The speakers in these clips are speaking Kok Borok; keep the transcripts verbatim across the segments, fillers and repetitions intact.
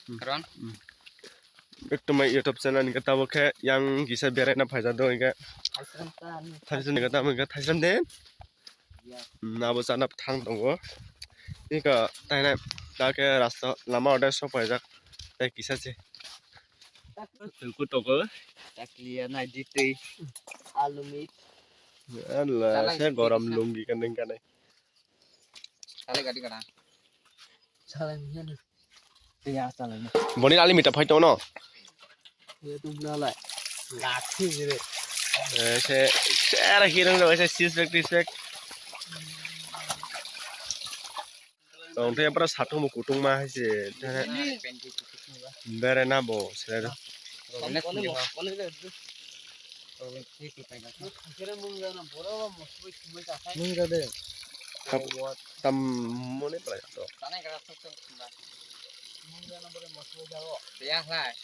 Hmm. Karon? Hmm. Ekdom my YouTube channel ni khe tabuk khe yang kisa beraina phaijak do hingkhe. Thaisram ta ni. Thaisram ni khe tabuk hingkhe thaisram de. Ya. Hmm, abo chana thang tongo. Ika tainai ta khe rasta lama ode sok phaijak. Tai kisa se. Tengku tongo. Chakliya nai di twi. Alu meat. Allah, chalai se gorom lungi kaneng kaneng. Chalai gadi kana. Chalai miyana. Iya, chalai. Boni ali mita phai tono. Iya, tum nalai. Lathi gire. Eh, se, se ara hirang do, se six pack, six pack. Tong te pura satung bo kutung ma hai se. Bere na bo, se. Nung ja de. Tam mone pura to.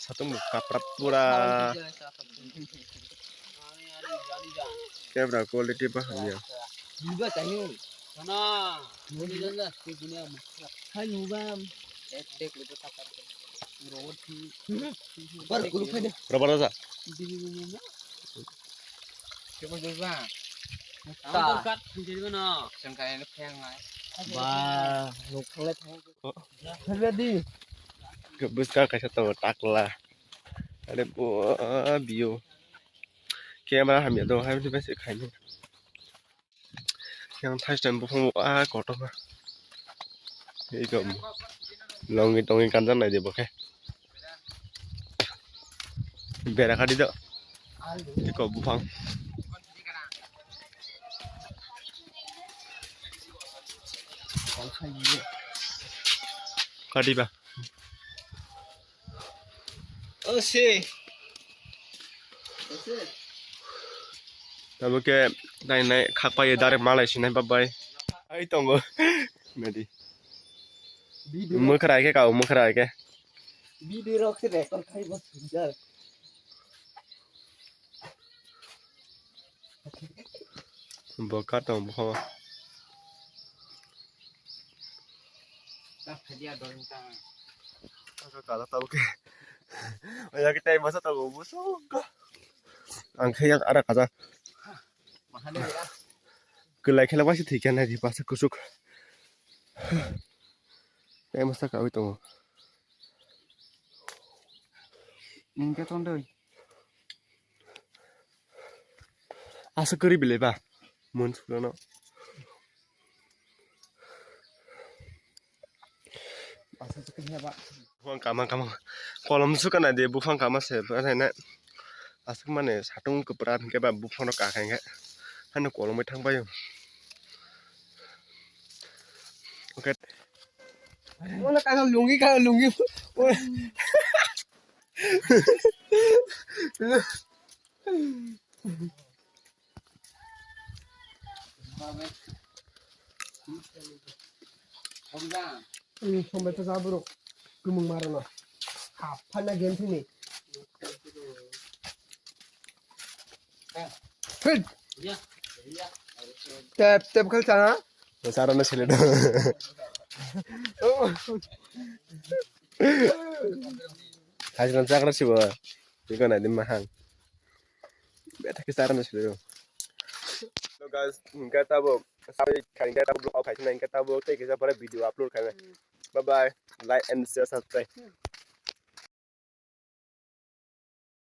Satung bo kapra pura. Camera quality ba hamya. Hai nubam. Rubber aja. Ba, nuk thanglai thang. Ready. Bwska kaisa tongo takla. Are bo, view. Camera hamya do, hai bese khaini. Yang thaistan buphang bo a kotor ma. Ego longi tongi kanjak nai de bo khe. Bera kha di do. Eko buphang. Kha di ba. O se. Tamo khe nai nai khak pai direct malai sinai bab bai. Ai tongo. Nadi. Video. Mukra ke kau mukra ke. Video rok se record khai bo sujak. Bo ka tong bo. Kaza tabo ke. Oya ke tai masa tabo bo so ka. Ang khe yak ara kaza. Kelai khela wasi thikya nai di pasa kusuk. Tai masa ka oi tongo. Ningke tondoi. Asa kwrwi belai ba. Mun sukrano. Asa kwrwi ba. Buphang kama kama. Kolom suka na de buphang kama se. Ba na. Aswk mane satung kwpra hwnkhe ba buphang no kakha hwnkhe. Hano kolom bai thang bai. Okay. Wala kaga lungi kaga lungi. Ini sampai ke sabur. Kumung marana. Apa na game sini? Hei. Tep tep khal sana. Sara na sila do. Hajran sakra siwa. Iko na dim mahang. Beta ke sara na sila do. Hello guys, hingke tabo. Sabi hingke tabo vlog khai hingke tabo. Tei kisa pore video upload khai. Bye bye. Like and share, subscribe.